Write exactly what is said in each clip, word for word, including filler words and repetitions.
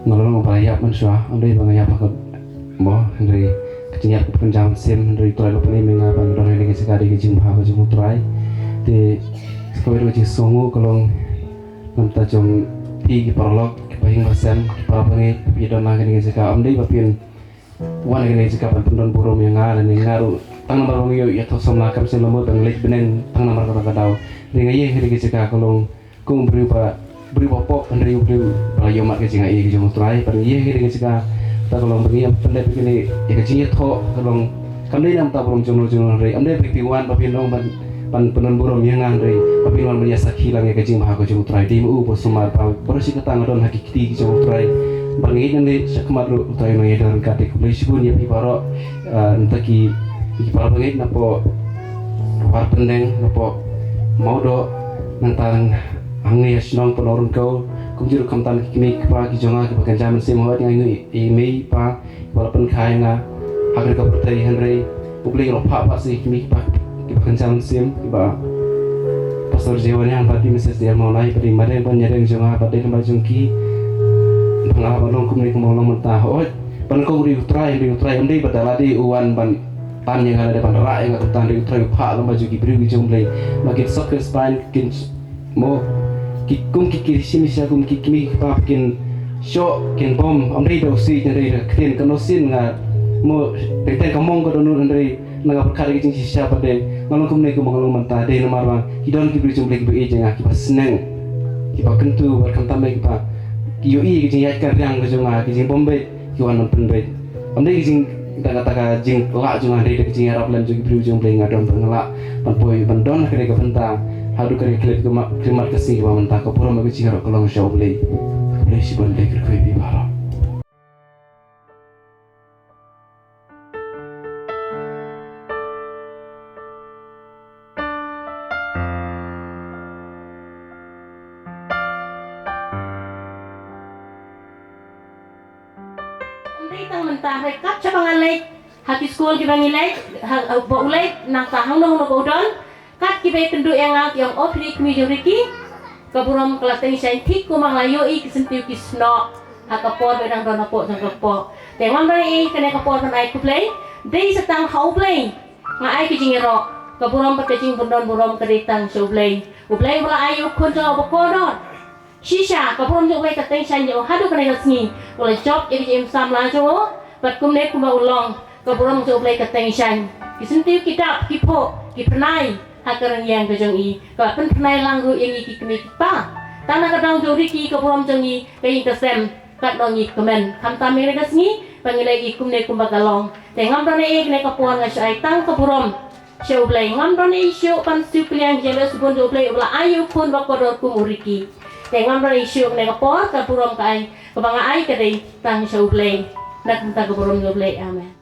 Nga long ba la ïap mynshuwa, ym dei ba nga ïap ha ka mo, hynrei ka jingïap ka pynjam mynsiem, hynrei U Trai u la pynim ïa nga ba nga don ha kane ka jaka dei ka jingbha ka jong U Trai. Te kawei ka jingsngewnguh ka long na ka bynta jong phi ki paralok, ki bahaïing bahasem, ki para bangeit, phi don ha kane ka jaka, ym dei ba phin wan ha kane ka jaka ban pyndon burom ïa nga lane nga ruh tang namar ba nga ïoh ïathoh samla kam shym la mut ban leit bneng tang namar kata ka daw. Hynrei nga ïeng ha kane ka jaka ka long kum u briew ba, briew ba pop, hynrei u briew ba la ïohmad ka jingai ka jong U Trai. Bad nga ïeng ha kane ka jaka, kata ka long ba ngi ïa pyndep ïa kane, ïa ka jingïathoh ka long kam dei na ka bynta burom jong no jong no, hynrei ym dei ba phi wan ba phin ong ban, ban pyndon burom ïa nga, hynrei ba phin wan ban ïa sakhi lang ïa ka jingbha ka jong U Trai. Dei ma u ba sumar ba baroh shi katta nga don ha ki kti ki jong U Trai. Bad nga ïeit nangne shakhmat ruh U Trai un nang ïadon ryngkat. Te khublei shibun ïa phi baroh, ah, nangta ki, ki para bangeit napoh Warpyndeng, napoh Mawdoh, nangta hangne ha shnong Pangnong Ryngkew, kumjuh ruh khamtam ki kmie ki kpa ki jong nga kiba kynja mynsiem, hooid nga ainguh ïa i mei i pa kiba la pynkha ïa nga ha kane ka pyrthei, hynrei U Blei u la phah pat sa ïa ki kmie kiba, kiba kynja mynsiem, kiba Pastor Jewan Yang bad i Missus Dale Mawnai, bad i Madeng bad Nyadeng jong nga, bad dei lem bad jong ki ba nga lah ban long kumne kumba nga long mynta. Hooid, ba nyngkong u dei U Trai, hynrei U Trai ym dei ba da lade u wan ban tan ïa nga lane ban rah ïa nga, kumta hynrei U Trai u phah lem bad jong ki briew ki jong U Blei ba kin sop kin span, kin mo, ki kum ki, ki shim shisha kum ki kmie ki kpa, kin shoh kin bom, ym dei da u siej, hynrei da ka ktien. Katno sien nga mo, teng teng ka mong ka dohnud, hynrei na nga pyrkhat ïa ka jingshisha pat de nga long kumne kumba nga long mynta, dei namar ba ki don ki briew jong U Blei kiba ïeit ïa nga, kiba sneng, kiba kyntu, bad khamtam eh kiba, ki ïohi ïa ka jingïaid ka riang ka jong nga, ka jingbym beit, ki wan ban pynbeit. Ym dei ka jing, kata, kata ka jinglah jong nga, hynrei da ka jingïarap lem jong ki briew jong U Blei nga don bad nga lah ban poi ban don ha kane ka bynta haduh kane ka khyllipmat, khyllipmat ka sngi kaba mynta. Ka burom bad ka jingïarap ka long sha U Blei. Khublei shibun, Blei kyrkhu ïa phi baroh. Ym dei tang mynta, hynrei kat shaba nga leit ha ki skul kiba ngi leit, ha, ha, ba u leit, nangta hangno hangno ba u don, kat kiba ïakynduh ïa nga ki ong, "O phi dei kmie jong u Ricky." Ka burom ka la teng shaiñ thik kumba nga la ïohi ki syntiew ki snoh ha ka por ba dang don hapoh jong ka kpoh. Te ngam don ei kane ka por ban ai khublei, dei sa tang ha U Blei nga ai ka jingïaroh. Ka burom bad ka jingpyndon burom ka dei tang sha U Blei. U Blei uba la ai ïa u khun jong u uba kordor. Shisha ka burom jong U Blei ka teng shaiñ ïa u haduh kane ka sngi. U la jop ïa ka jingim samla jong u bad kumne kumba u long, ka burom jong U Blei ka teng shaiñ. Ki syntiew ki dap, ki phuh, ki pyrnai ha ka rynïeng ka jong i, ka pynpyrnai lang ruh ïa ngi ki kmie ki kpa. Tang na ka daw jong u Ricky ka burom jong ngi ka ïing ka sem, katno ngi kmen. Khamtam ïa kane ka sngi ba ngi leh ïa ki kumne kumba ka long. Te ngam don ei kane ka por, nga shu ai tang ka burom sha U Blei. Ngam don ei shuh ban siew kylliang ïa ka jingïarap jong U Blei uba la ai ïa u khun uba kordor kum u Ricky. Te ngam don ei shuh, kane ka por ka burom ka ai, kaba nga ai ka dei tang sha U Blei. Na ka bynta ka burom jong U Blei. Amen.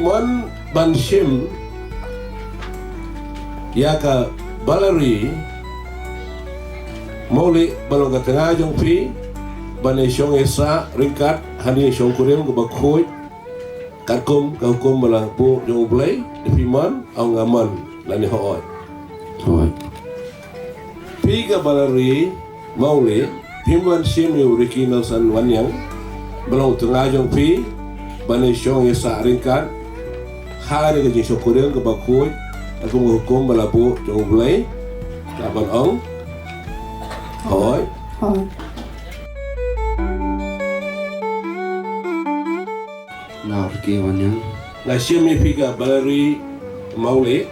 Mon ban shim ïa ka Valerie Mawlieh ba long ka tnga jong phi ban ïa shong ïa sah ryngkat ha kane ka shongkurim kaba khuid katkum ka hukum ba la buh jong U Blei. Da phi mon, ong nga mon lane hooid. Hooid. Phi ka Valerie Mawlieh, phim ban shim ïa u Ricky Nelson Wanniang ba long u tnga jong phi ban ïa shong ïa sah ryngkat ha kane ka jingshongkurim kaba khuid katkum ka hukum ba la buh jong U Blei. Lah ban ong hooid. Hooid. Nga u Ricky Wanniang. Nga shim ïa phi ka Valerie Mawlieh.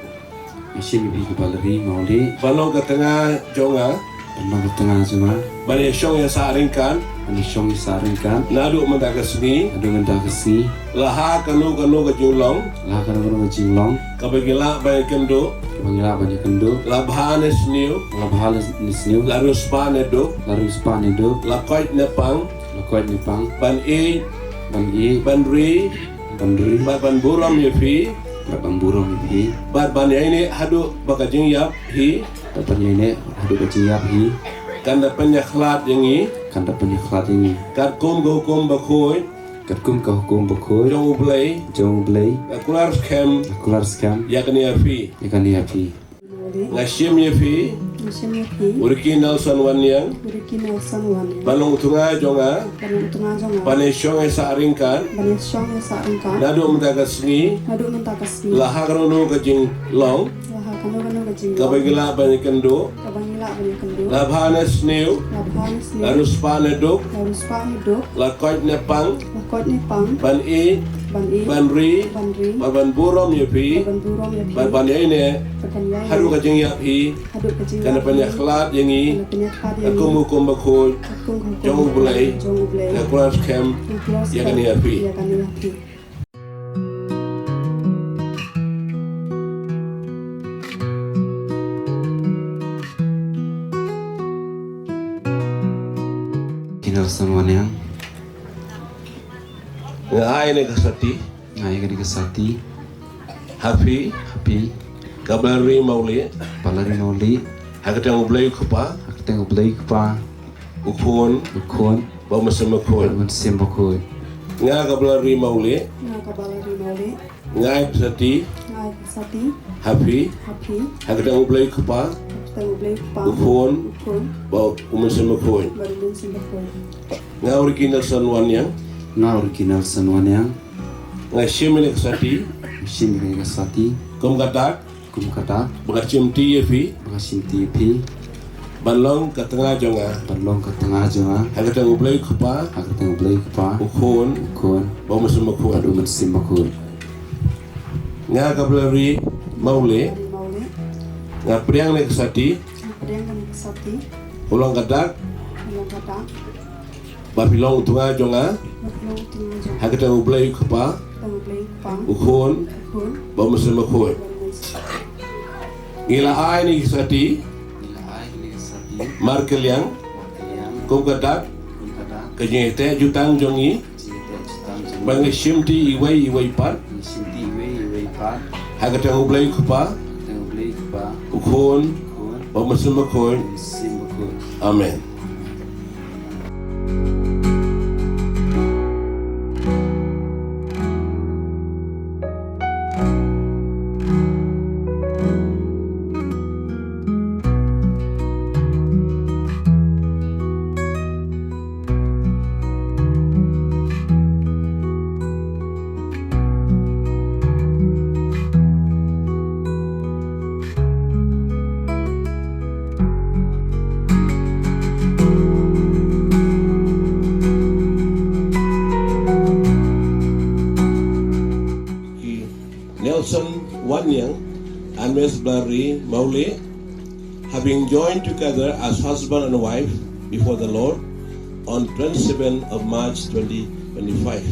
Nga shim ïa phi ka Valerie Mawlieh ba long ka tnga jong nga. Ba long ka tnga jong nga. Ban ïa shong ïa sah ryngkat. Ban ïa shong ïa sah ryngkat. Naduh mynta ka sngi. Naduh mynta ka sngi. La ha kano kano ka jinglong. La ha kano kano ka jinglong. Kaba ngi lah ban ïakynduh. Kaba ngi lah ban ïakynduh. La bha ne sniew. La bha ne sniew. La riewspah ne duk. La riewspah ne duk. La koit ne pang. La koit ne pang. Ban ïeit. Ban ïeit. Ban ri. Ban ri. Bad ban burom ïa phi. Bad ban burom ïa phi. Bad ban ïaineh haduh ba ka jingïap hi. Bad ban ïaineh haduh ba ka jingïap hi. Kan da pynïakhlad ïa ngi. Kan da pynïakhlad ïa ngi. Katkum ka hukum bakhuid. Katkum ka hukum bakhuid. Jong U Blei. Jong U Blei. Nga kular skhem. Nga kular skhem. Ïa kane ïa phi. Ïa kane ïa phi. Nga shim ïa phi. Nga shim ïa phi. U Ricky Nelson Wanniang. U Ricky Nelson Wanniang. Ban long u tnga jong nga. Ban long u tnga jong nga. Ban ïa shong ïa sah ryngkat. Ban ïa shong ïa sah ryngkat. Naduh mynta ka sngi. Naduh mynta ka sngi. La ha kano kano ka jinglong. La ha kano kano ka jinglong. Kaba ngi lah ban ïakynduh. Kaba ngi lah ban ïakynduh. La bha ne sniew. La bha ne sniew. La riewspah ne duk. La riewspah ne duk. La koit ne pang. La koit ne pang. Ban ïeit. Ban ïeit. Ban ri. Ban ri. Bad ban burom ïa phi. Bad ban burom ïa phi. Bad ban ïaineh. Bad ban ïaineh. Haduh ka jingïap hi. Haduh ka jingïap hi. Kan da pynïakhlad ïa ngi. Kan da pynïakhlad ïa ngi. Katkum hukum bakhuid. Katkum hukum bakhuid. Jong U Blei. Jong U Blei. Nga kular skhem. Nga kular skhem. Ïa kane ïa phi. Ïa kane ïa phi. Ricky Nelson Wanniang. Nga ai kane ka sati. Nga ai kane ka sati. Ha phi. Ha phi. Ka Valerie Mawlieh. Valerie Mawlieh. Ha ka kyrteng U Blei U Kpa. Ha ka kyrteng U Blei U Kpa. U Khun. U Khun. Bad U Mynsiem Bakhuid. Bad U Mynsiem Bakhuid. Nga ka Valerie Mawlieh. Nga ka Valerie Mawlieh. Nga ai ka sati. Nga ai ka sati. Ha phi. Ha phi. Ha ka kyrteng U Blei U Kpa. Ha ka kyrteng U Blei U Kpa. U Khun. U Khun. Bad U Mynsiem Bakhuid. Bad U Mynsiem Bakhuid. Nga u Ricky Nelson Wanniang. Nga u Ricky Nelson Wanniang. Nga shim ïa kane ka sati. Nga shim ïa kane ka sati. Kum ka dak. Kum ka dak. Ba nga shimti ïa phi. Ba nga shimti ïa phi. Ban long ka tnga jong nga. Ban long ka tnga jong nga. Ha ka kyrteng U Blei U Kpa. Ha ka kyrteng U Blei U Kpa. U Khun. U Khun. Bad U Mynsiem Bakhuid. Bad U Mynsiem Bakhuid. Nga ka Valerie Mawlieh. Mawlieh. Nga pdiang ïa kane ka sati. Nga pdiang ïa kane ka sati. Ban long ka dak. Ban long ka dak. Ba phi long u tnga jong nga. Ba phi long u tnga jong nga. Ha ka kyrteng U Blei U Kpa. Ha ka kyrteng U Blei U Kpa. U Khun. U Khun. Bad U Mynsiem Bakhuid. Bad U Mynsiem Bakhuid. Ngi la ai ïa kane ka sati. Ngi la ai ïa kane ka sati. Markylliang. Markylliang. Kum ka dak. Kum ka dak. Ka jingïateh jutang jong ngi. Ka jingïateh jutang jong ngi. Ba nga shimti iwei iwei pat. Nga shimti iwei iwei pat. Ha ka kyrteng U Blei U Kpa. Ha ka kyrteng U Blei U Kpa. U Khun. U Khun. Bad U Mynsiem Bakhuid. U Mynsiem Bakhuid. Amen. Nelson Wanniang and Miss Valerie Mawlieh, having joined together as husband and wife before the Lord on twenty-seventh of March twenty twenty-five.